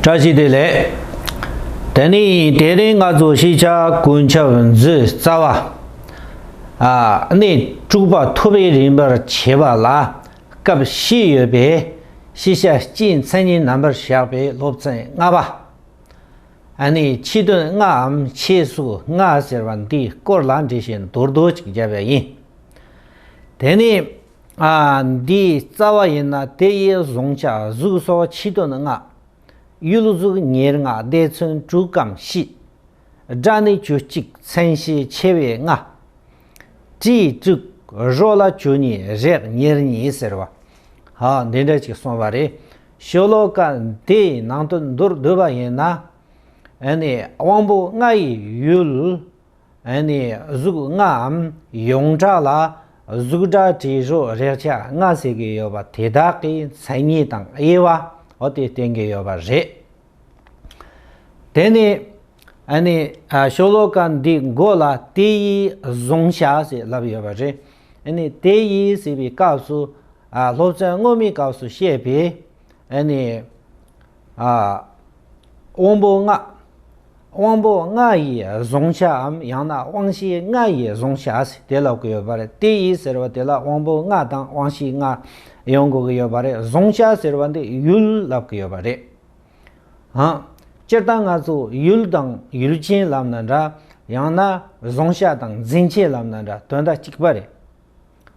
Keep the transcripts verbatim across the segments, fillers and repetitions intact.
བཀྲ་ཤིས་བདེ་ལེགས། དེ་ནི་དེ་རིང་ང་ཚོ་ཤེས་བྱ་ཀུན་ཁྱབ་མཛོད་རྩ་བ། ཨ་ནི་དྲུག་པ་ཐོབ་པའི་རིམ་པར་བྱེད་པ་ལ་སྐབས་བཞི་ཡོད་པའི་ཤེས་བྱ་སྤྱིའི་མཚན་ཉིད་རྣམ་པར་བཞག་པའི་སློབ་ཚན་ལྔ་པ། ཨ་ནི་ཕྱི་དོན་ལྔའམ་ཕྱི་གཟུགས་ལྔ་ཟེར་བ་འདིའི་སྐོར་ལ་འགྲེལ་བཤད་མདོར་བསྡུས་ཅིག་བརྒྱབ་པ་ཡིན། དེ་ནི་ཨ་འདིའི་རྩ་བ་ཡིན་ན་དེ་ཡི་གཟུང་བྱ་གཟུགས་སོགས་ཕྱི་དོན་ལྔ། ཡུལ་གཟུགས་ཉེར་ལྔ་སྡེ་ཚན་དྲུག་གམ་བཞི། སྒྲ་ནི་བཅུ་གཅིག་མཚན་གཞི་ཆེ་བའི་ལྔ། དྲི་དྲུག་རོ་ལ་བཅུ་གཉིས་རེག་ཉེར་གཉིས་ཟེར་བ། ཧ་འདི་འདྲ་ཅིག་གསུངས་པ་རེད། ཤོ་ལོ་ཀ་འདིའི་ནང་དོན་མདོར་བསྡུས་པ་ཡིན་ན། ཨ་ནི་དབང་པོ་ལྔ་ཡི་ཡུལ། ཨ་ནི་གཟུགས་ལྔའམ་ཡོངས་གྲགས་ལ་གཟུགས་སྒྲ་དྲི་རོ་རེག་བྱ་ལྔ་ཟེར་གྱི་ཡོད་པ་དེ་དག་གི་མཚན་ཉིད་དང་དབྱེ་བ་འོ་དེ་བསྟན་གྱི་ཡོད་པ་རེད། དེ་ནི་ཨ་ནི་ཨ་ཤོ་ལོ་ཀ་འདི་མགོ་ལ་དེ་ཡི་གཟུང་བྱ་ཟེར་ལབ་ཡོད་པ་རེད། ཨ་ནི་དེ་ཡི་ཟེར་བའི་སྐབས་སུ་ཨ་སློབ་ཚན་སྔོན་མའི་སྐབས་སུ་བཤད་པའི་ཨ་ནི་ཨ་དབང་པོ་ལྔ། དབང་པོ་ལྔ་ཡི་གཟུང་བྱའམ་ཡང་ན་དབང་ཤེས་ལྔ་ཡི་གཟུང་བྱ་ཟེར་དེ་ལབ་ཀྱི་ཡོད་པ་རེད། དེ་ཡི་ཟེར་བ་དེ་ལ་དབང་པོ་ལྔ་དང་དབང་ཤེས་ལྔ་ཡོང་དགོས་ཀྱི་ཡོད་པ་རེད། གཟུང་བྱ་ཟེར་བ་འདི་ཡུལ་ལབ་ཀྱི་ཡོད་པ་རེད། ཧང་། སྤྱིར་བཏང་ང་ཚོ་ཡུལ་དང་ཡུལ་ཅན་ལབ་ན་འདྲ། ཡང་ན་གཟུང་བྱ་དང་འཛིན་བྱེད་ལབ་ན་འདྲ། དོན་དག་གཅིག་པ་རེད།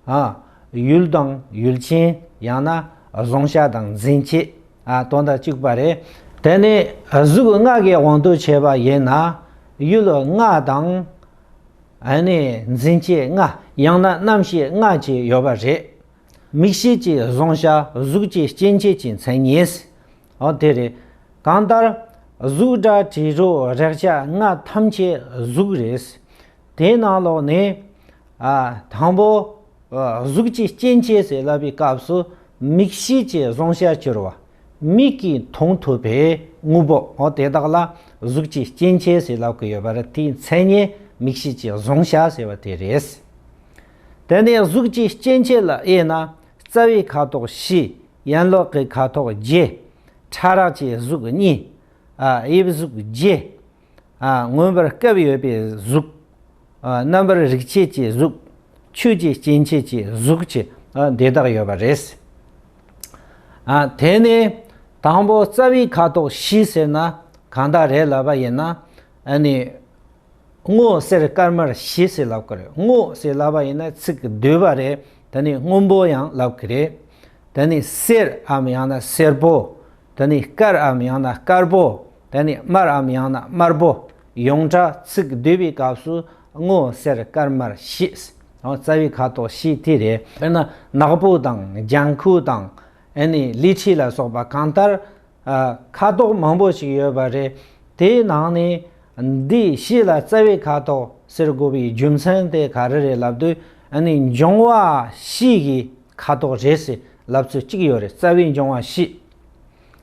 ཨ། ཡུལ་དང་ཡུལ་ཅན། ཡང་ན་གཟུང་བྱ་དང་འཛིན་བྱེད། ཨ། དོན་དག་གཅིག་པ་རེད། དེ་ནི་གཟུགས་ལྔ་གི་དབང་དུ་བྱས་པ་ཡིན་ན། ཡུལ་ལྔ་དང་། ཨ་ནི་འཛིན་བྱེད་ལྔ། ཡང་ན་རྣམ་ཤེས་ལྔ་བཅས་ཡོད་པ་རེད། མིག་ཤེས་ཀྱི་གཟུང་བྱ་གཟུགས་ཀྱི་སྐྱེ་མཆེད་ཀྱི་མཚན་ཉིད། འོ་དེ་རེད། གང་ལྟར་གཟུགས་སྒྲ་དྲི་རོ་རེག་བྱ་ལྔ་ཐམས་ཅད་གཟུགས་རེད། དེའི་ནང་ལོགས་ནས་ཨ་དང་པོ་ཨ་གཟུགས་ཀྱི་སྐྱེ་མཆེད་ཟེར་ལབ་པའི་སྐབས་སུ་མིག་ཤེས་ཀྱི་གཟུང་བྱ་གྱུར་པ། མིག་གིས་མཐོང་ཐུབ་པའི་དངོས་པོ་འོ་དེ་དག་ལ་གཟུགས་ཀྱི་སྐྱེ་མཆེད་ཟེར་ལབ་ཀྱི་ཡོད་པ་རེད། དེའི་མཚན་ཉིད་མིག་ཤེས་ཀྱི་གཟུང་བྱ་ཟེར་བ་དེ་རེད། དེ་ནས་གཟུགས་ཀྱི་སྐྱེ་མཆེད་ལ་དབྱེ་ན་རྩ་བའི་ཁ་དོག་བཞི། ཡན་ལག་གི་ཁ་དོག་བརྒྱད། ཕྲ་རགས་ཀྱི་གཟུགས་གཉིས། ཨ་དབྱིབས་གཟུགས་བརྒྱད། ཨ་མངོན་པར་བཀབ་ཡོད་པའི་གཟུགས། ཨ་རྣམ་པར་རིག་བྱེད་ཀྱི་གཟུགས། ཆོས་ཀྱི་སྐྱེ་མཆེད་ཀྱི་གཟུགས་ཀྱི་ཨ་དེ་དག་ཡོད་པ་རེད། ཨ་དེ་ནས་དང་པོ་རྩ་བའི་ཁ་དོག་བཞི་ཟེར་ན་གང་དག་རེད་ལབ་པ་ཡིན་ན། ཨ་ནི་སྔོ་སེར་དཀར་དམར་བཞི་ཟེར་ལབ་ཀྱི་རེད། སྔོ་ཟེར་ལབ་པ་ཡིན་ན་ཚིག་བསྡུས་པ་རེད། དེ་ནི་སྔོན་པོ་ཡང་ལབ་ཀྱི་རེད། དེ་ནི་སེར་འམ་ཡང་ན་སེར་པོ། དེ་ནི་དཀར་འམ་ཡང་ན་དཀར་པོ། དེ་ནི་དམར་འམ་ཡང་ན་དམར་པོ། ཡོངས་གྲགས་ཚིག་བསྡུས་པའི་སྐབས་སུ་སྔོ་སེར་དཀར་དམར་བཞི། འོ་རྩ་བའི་ཁ་དོག་བཞི་དེ་རེད། དཔེར་ན་ནག་པོ་དང་ལྗང་ཁུ་དང་ཨ་ནི་ལི་ཁྲི་ལ་སོགས་པ་གང་ལྟར། ཨ་ཁ་དོག་མང་པོ་ཞིག་ཡོད་པ་རེད། དེའི་ནང་ནས་འདི་བཞི་ལ་རྩ་བའི་ཁ་དོག་ཟེར་དགོས་པའི་རྒྱུ་མཚན་དེ་ག་རེ་རེད་ལབ་དུས། ཨ་ནི་འབྱུང་བ་བཞི་ཡི་ཁ་དོག་རེད་ཟེར་ལབ་ཚུལ་གཅིག་ཡོད་རེད། རྩ་བའི་འབྱུང་བ་བཞི།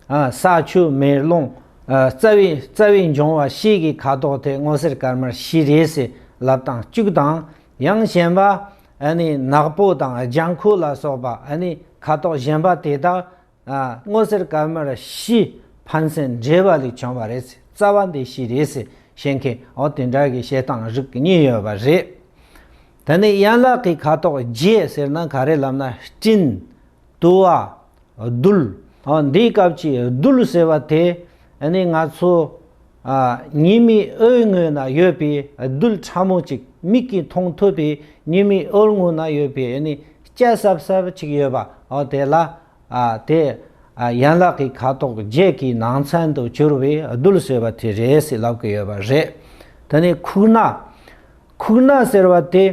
ཨ་ས་ཆུ་མེ་རླུང་། ཨ་རྩ་བའི་རྩ་བའི་འབྱུང་བ་བཞི་གི་ཁ་དོག་དེ་སྔོ་སེར་དཀར་དམར་བཞི་རེད་ཟེར་ལབ་སྟངས་གཅིག་དང་། ཡང་གཞན་པ་ཨ་ནི་ནག་པོ་དང་ལྗང་ཁུ་ལ་སོགས་པ་ཨ་ནི་ཁ་དོག་གཞན་པ་དེ་དག་ཨ་སྔོ་སེར་དཀར་དམར་བཞི་ཕན་ཚུན་འདྲེས་པ་ལས་བྱུང་བ་རེད། རྩ་བ་འདི་བཞི་རེད་ཟེར་བཤད་མཁན་འོ་དེ་འདྲ་གི་བཤད་སྟངས་རིགས་གཉིས་ཡོད་པ་རེད། དེ་ནས་ཡན་ལག་གི་ཁ་དོག་བརྒྱད་ཟེར་ན་ག་རེ་ལབ་ན་སྤྲིན། དུ་བ། རྡུལ། འོ་འདིའི་སྐབས་ཀྱི་རྡུལ་ཟེར་བ་དེ་ཨ་ནི་ང་ཚོ་ཨ་ཉི་མའི་འོད་ངོས་ན་ཡོད་པའི་རྡུལ་ཕྲ་མོ་གཅིག་མིག་གིས་མཐོང་ཐུབ་པའི་ཉི་མའི་འོད་ངོས་ན་ཡོད་པའི་ཨ་ནི་སྐྱ་སབ་སབ་ཅིག་ཡོད་པ་འོ་དེ་ལ། ཨ་དེ་ཨ་ཡན་ལག་གི་ཁ་དོག་བརྒྱད་ཀྱི་ནང་ཚན་དུ་གྱུར་པའི་རྡུལ་ཟེར་བ་དེ་རེད་ཟེར་ལབ་ཀྱི་ཡོད་པ་རེད། དེ་ནས་ཁུག་རྣ། ཁུག་རྣ་ཟེར་བ་དེ་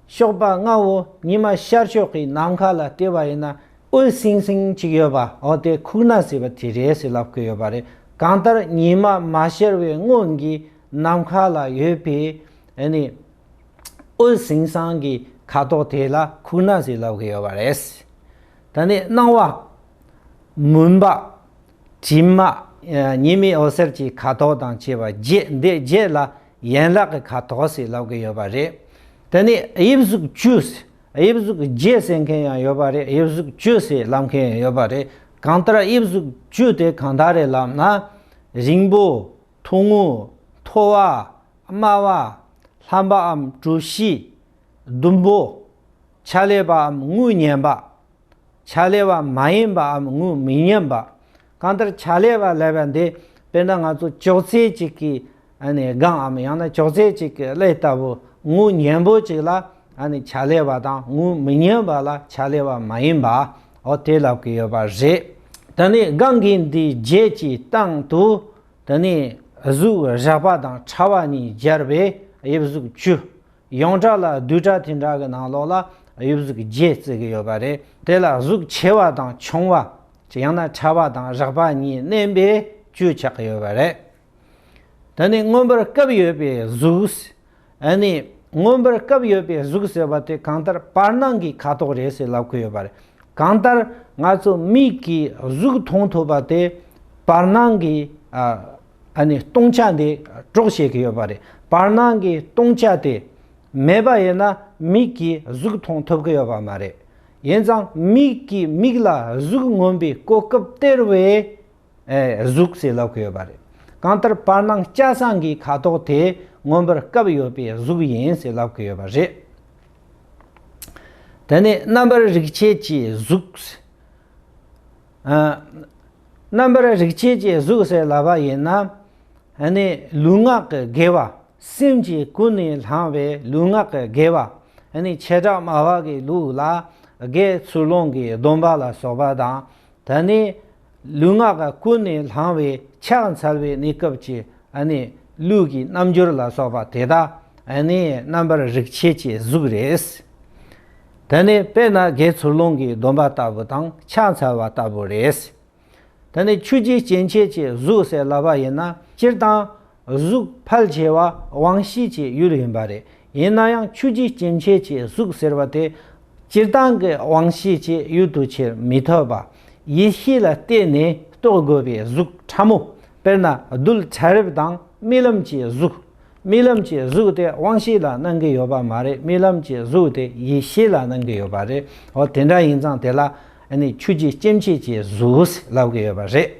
གཤོག་པ་ལྔ་བོ་ཉི་མ་ཤར་ཕྱོགས་ཀྱི་ནམ་མཁའ་ལ་བལྟས་པ་ཡིན་ན་འོད་ཟིང་ཟིང་ཅིག་ཡོད་པ་འོ་དེ་ཁུག་རྣ་ཟེར་བ་དེ་རེད་ཟེར་ལབ་ཀྱི་ཡོད་པ་རེད། གང་ལྟར་ཉི་མ་མ་ཤར་བའི་སྔོན་གྱི་ནམ་མཁའ་ལ་ཡོད་པའི་ཨ་ནི། འོད་ཟིང་ཟིང་གི་ཁ་དོག་དེ་ལ་ཁུག་རྣ་ཟེར་ལབ་ཀྱི་ཡོད་པ་རེད། ད་ནི་སྣང་བ། མུན་པ། དྲི་མ། ཉི་མའི་འོད་ཟེར་གྱི་ཁ་དོག་དང་བཅས་པ་བརྒྱད་འདི་བརྒྱད་ལ་ཡན་ལག་གི་ཁ་དོག་ཟེར་ལབ་ཀྱི་ཡོད་པ་རེད། ད་ནི་དབྱིབས་གཟུགས་བཅུ། དབྱིབས་གཟུགས་བརྒྱད་ཟེར་མཁན་ཡང་ཡོད་པ་རེད། དབྱིབས་གཟུགས་བཅུ་ཟེར་ལབ་མཁན་ཡང་ཡོད་པ་རེད། གང་ལྟར་དབྱིབས་གཟུགས་བཅུ་དེ་གང་དག་རེད་ལབ་ན། རིང་པོ། ཐུང་ངུ། མཐོ་བ། དམའ་བ། ལྷམ་པའམ་གྲུ་བཞི། ཟླུམ་པོ། ཆ་ལེགས་པའམ་དངུལ་ཉན་པ། ཆ་ལེགས་པ་མ་ཡིན་པའམ་དངུལ་མི་ཉན་པ། གང་ལྟར་ཆ་ལེགས་པ་ལབ་པ་འདི་དཔེར་ན་ང་ཚོ་ཅོག་ཙེ་གཅིག་གི་ཨ་ནི་སྒང་ངམ་ཡང་ན་ཅོག་ཙེ་གཅིག་གི་ཀླད་ལྟ་བུ་དངུལ་ཉན་པོ་གཅིག་ལ་ཨ་ནི་ཆ་ལེགས་པ་དང་དངུལ་མི་ཉན་པ་ལ་ཆ་ལེགས་པ་མ་ཡིན་པ། འོ་དེ་ལབ་ཀྱི་ཡོད་པ་རེད། ད་ནི་སྒང་གི་འདི་བརྒྱད་ཀྱི་སྟེང་དུ་ད་ནི་གཟུགས་རགས་པ་དང་ཕྲ་བ་གཉིས་སྦྱར་བའི་དབྱིབས་གཟུགས་བཅུ། ཡོངས་གྲགས་ལ་བསྡུས་གྲྭ་དེ་འདྲ་གི་ནང་ལོགས་ལ་དབྱིབས་གཟུགས་བརྒྱད་བརྩི་གི་ཡོད་པ་རེད། དེ་ལ་གཟུགས་ཆེ་བ་དང་ཆུང་བ། ཡང་ན་ཕྲ་བ་དང་རགས་པ་གཉིས་བསྣན་པས་བཅུ་ཆགས་ཀྱི་ཡོད་པ་རེད། ད་ནི་མངོན་པར་བཀབ་ཡོད་པའི་གཟུགས། ཨ་ནི་མངོན་པར་བཀབ་ཡོད་པའི་གཟུགས་ཟེར་བ་དེ་གང་ལྟར་བར་སྣང་གི་ཁ་དོག་རེད་ཟེར་ལབ་ཀྱི་ཡོད་པ་རེད། གང་ལྟར་ང་ཚོ་མིག་གིས་གཟུགས་མཐོང་ཐུབ་པ་དེ་བར་སྣང་གི་ཨ་ཨ་ནི་སྟོང་ཆ་འདི་གྲོགས་བྱེད་ཀྱི་ཡོད་པ་རེད། བར་སྣང་གི་སྟོང་ཆ་དེ་མེད་པ་ཡིན་ན་མིག་གིས་གཟུགས་མཐོང་ཐུབ་ཀྱི་ཡོད་པ་མ་རེད། ཡིན་ཙང་མིག་གིས་མིག་ལ་གཟུགས་མངོན་པའི་གོ་སྐབས་སྟེར་བའི་ཨེ་གཟུགས་ཟེར་ལབ་ཀྱི་ཡོད་པ་རེད། གང་ལྟར་བར་སྣང་སྐྱ་སང་གི་ཁ་དོག་དེ་མངོན་པར་བཀབ་ཡོད་པའི་གཟུགས་ཡིན་ཟེར་ལབ་ཀྱི་ཡོད་པ་རེད། དེ་ནས་རྣམ་པར་རིག་བྱེད་ཀྱི་གཟུགས། ཨ། རྣམ་པར་རིག་བྱེད་ཀྱི་གཟུགས་ཟེར་ལབ་པ་ཡིན་ན། ཨ་ནི་ལུས་ངག་གི་དགེ་བ། སེམས་ཀྱིས་ཀུན་ནས་བསླངས་པའི་ལུས་ངག་གི་དགེ་བ། ཨ་ནི་བྱེ་བྲག་སྨྲ་བ་གི་ལུགས་ལ་དགེ་ཚུལ་སློང་གི་སྡོམ་པ་ལ་སོགས་པ་དང་། ད་ནི་ལུས་ངག་གི་ཀུན་ནས་བསླངས་པའི་ཕྱག་འཚལ་བའི་གནས་སྐབས་ཀྱི་ཨ་ནི་ལུས་ཀྱི་རྣམ་འགྱུར་ལ་སོགས་པ་དེ་དག་ཨ་ནི་རྣམ་པར་རིག་བྱེད་ཀྱི་གཟུགས་རེད། ད་ནི་དཔེར་ན་དགེ་ཚུལ་སློང་གི་སྡོམ་པ་ལྟ་བུ་དང་ཕྱག་འཚལ་བ་ལྟ་བུ་རེད། ད་ནི་ཆོས་ཀྱི་སྐྱེ་མཆེད་ཀྱི་གཟུགས་ཟེར་ལབ་པ་ཡིན་ན་སྤྱིར་བཏང་གཟུགས་ཕལ་ཆེ་བ་དབང་ཤེས་ཀྱི་ཡུལ་ཡིན་པ་རེད། ཡིན་ན་ཡང་ཆོས་ཀྱི་སྐྱེ་མཆེད་ཀྱི་གཟུགས་ཟེར་བ་དེ་སྤྱིར་བཏང་གི་དབང་ཤེས་ཀྱི་ཡུལ་དུ་ཁྱེར་མི་ཐུབ་པ། ཡིད་ཤེས་ལ་བརྟེན་ནས་རྟོགས་དགོས་པའི་གཟུགས་ཕྲ་མོ། དཔེར་ན་རྡུལ་ཕྲ་རབ་དང་རྨི་ལམ་གྱི་གཟུགས། རྨི་ལམ་གྱི་གཟུགས་དེ་དབང་ཤེས་ལ་སྣང་གི་ཡོད་པ་མ་རེད། རྨི་ལམ་གྱི་གཟུགས་དེ་ཡིད་ཤེས་ལ་སྣང་གི་ཡོད་པ་རེད། འོ་དེ་འདྲ་ཡིན་ཙང་དེ་ལ་ཨ་ནི་ཆོས་ཀྱི་སྐྱེ་མཆེད་ཀྱི་གཟུགས་ལབ་ཀྱི་ཡོད་པ་རེད།